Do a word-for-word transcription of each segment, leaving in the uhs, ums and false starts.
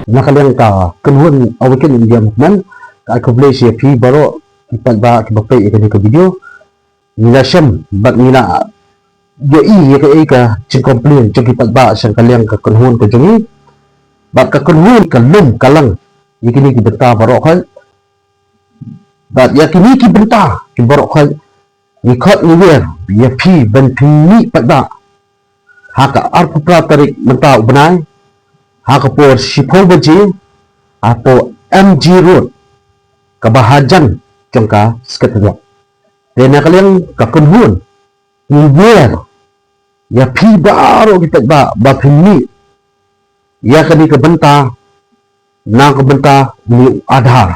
Na ka liang ka kynhun Awaken India Movement, ka ai khublei ïa phi baroh ki paidbah kiba peit ïa kane ka video. Ngi la shem bad ngi la ïohi ïa kaei ka jingcomplain jong ki paidbah sha ka liang ka kynhun ka jong ngi. Bad ka kynhun ka lum ka lang ïa kine ki bynta baroh khoit. Bad ïa kine ki bynta ki baroh khoit, ngi khot ngi wer ïa phi ban pynmih paidbah ha ka arphew phra tarik mynta u bnai, ha ka por shiphew baje, hapoh M G Road, kaba hajan jong ka Secretariat. Te na ka liang ka kynhun ngi wer ïa phi baroh ki paidbah ba phin mih ïa kane ka bynta na ka bynta une u Aadhaar.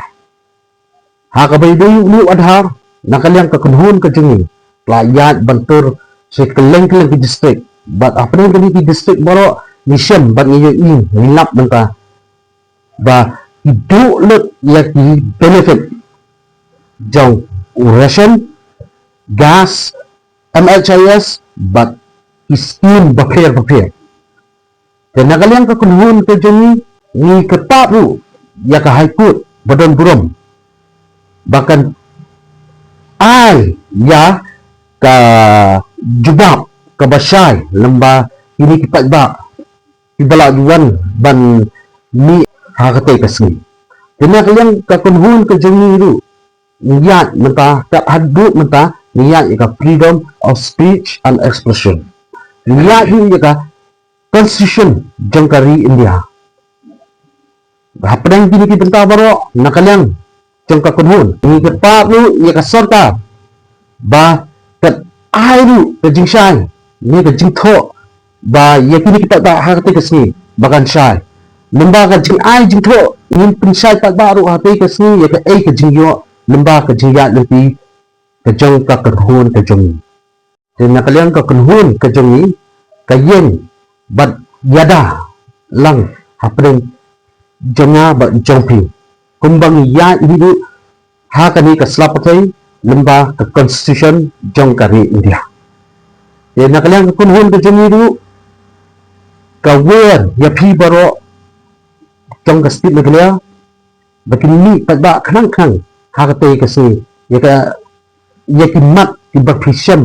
Ha kaba ïadei une u Aadhaar, na ka liang ka kynhun ka jong ngi la ïaid ban tur sha kylleng kylleng ki district, bad hapdeng kine ki district baroh ngi shem bad ngi ïohi, ngi lap mynta ba ki duh lut ïa ki benefit jong u ration, gas, M H I S bad ki skim bapher bapher. Te na ka liang ka kynhun ka jong ngi, ngi kyrpad ruh ïa ka High Court ba don burom ba kan ai ïa ka jubab kaba shai lyngba kine ki paidbah kiba la wan ban mih ha katei ka sngi. Te na ka liang ka kynhun ka jong ngi ruh, ngi ïaid mynta, kat haduh mynta ngi ïaid ïa ka freedom of speech and expression. Ngi ïaid ruh ïa ka constitution jong ka ri India. Hapdeng kine ki bynta baroh, na ka liang jong ka kynhun, ngi kyrpad ruh ïa ka sorkar ba kan ai ruh ka jingshai ne ka jingthoh ba ïa kine ki paidbah ha katei ka sngi ba kan shai. Lyngba ka jingai jingthoh, ngin pynshai paidbah ruh ha katei ka sngi ïa kaei ka jingïoh lyngba ka jingïaid lynti ka jong ka kynhun ka jong ngi. Te na ka liang ka kynhun ka jong ngi ka ïeng bad ïada lang hapdeng jong nga bad jong phi, kumba ngi ïaid hi ruh ha kane ka sla pyrthei lyngba ka constitution jong ka ri India. Te na ka liang ka kynhun ka jong ngi ruh ka wer ïa phi baroh jong ka state Meghalaya ba kin mih paidbah khnang khnang ha katei ka sngi ïa ka, ïa ki mat kiba phi shem,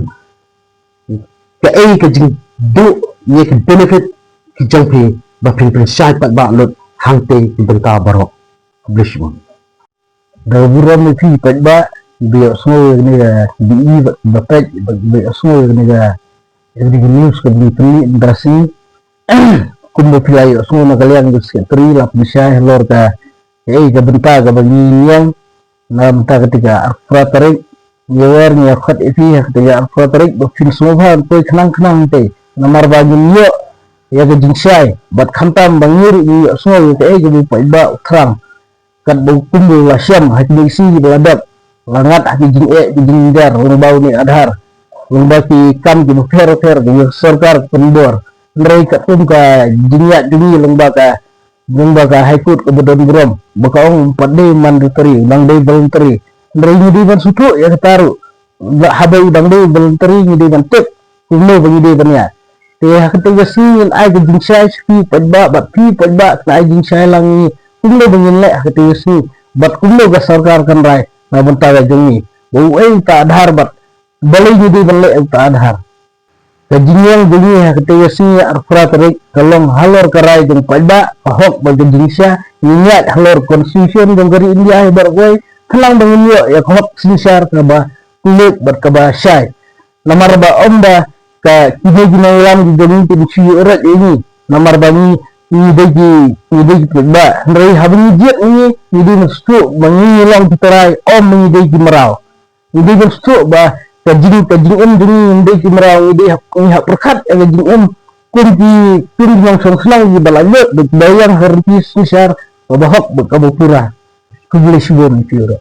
kaei ka jingduh, ïa ki benefit ki jong phi ba phin pynshai paidbah lut hangtei ki bynta baroh. Khublei shibun. Da burom ïa phi paidbah ba ïohsngew ïa kane ka video, ba peit, ba ïohsngew ïa kane ka, ïa kane ka news kaba ngi pynmih mynta ka sngi. Kumba phi la ïohsngew na ka liang ka secretary la pynshai halor ka, kaei ka bynta kaba ngi ïeng na mynta katei ka arphew phra tarik. Ngi wer ngi khot ïa phi ha katei ka arphew phra tarik ba phin sngewbha ban poi khnang khnang hangtei, namar ba ngin ïoh ïa ka jingshai bad khamtam ba ngi ruh ngi ïohsngew ïa kaei kaba u paidbah u thrang. Katba kumba la shem ha kine ki sngi ba la dep, la ngat ha ki jingeh ki jingjar lyngba une u Aadhaar, lyngba ki kam kiba pher pher kiba sorkar pynbor. Hynrei katkum ka jingïaid jong ngi lyngba ka, lyngba ka High Court kaba don burom ba ka ong um pat dei mandatory, u dang dei voluntary. Hynrei ngi dei ban sngewthuh ïa kata ruh. Haba u dang dei voluntary ngi dei ban tip kumno ba ngi dei ban ïaid. Te ha katei ka sngi ngin ai ka jingshai sha phi paidbah bad phi paidbah kin ai jingshai lang ïa ngi kumno ba ngin leh ha katei ka sngi bad kumno ka sorkar kan rai na bynta ka jong ngi, ba uei uta u Aadhaar bad balei ngi dei ban leh uta u Aadhaar. Ka jingïeng jong ngi ha katei ka sngi arphew phra tarik ka long halor ka rai jong u paidbah, ka hok bad ka jingshisha. Ngin ïaid halor constitution jong ka ri India hi baroh kawei khnang ba ngin ïoh ïa ka hok synshar kaba kylluid bad kaba shai. Namar ba ym ba ka kine ki nongïalam ki jong ngi kin shu ïoh rit ïa ngi. Namar ba ngi, ngi dei ki, ngi dei ki paidbah. Hynrei haba ngi jied ngi, ngi dei ban sngewthuh ba ngi long ki trai, ym ba ngi dei ki mraw. Ngi dei ban sngewthuh ba ka jing, ka jingim jong ngi, ngi dei ki mraw, ngi dei hap, ngi hap pyrkhat ïa ka jingim kum ki, kum ki nongshong shnong kiba la ïoh da ki baïang ha ryntih synshar kaba hok bad kaba pura. Khublei shibun ïa phi baroh.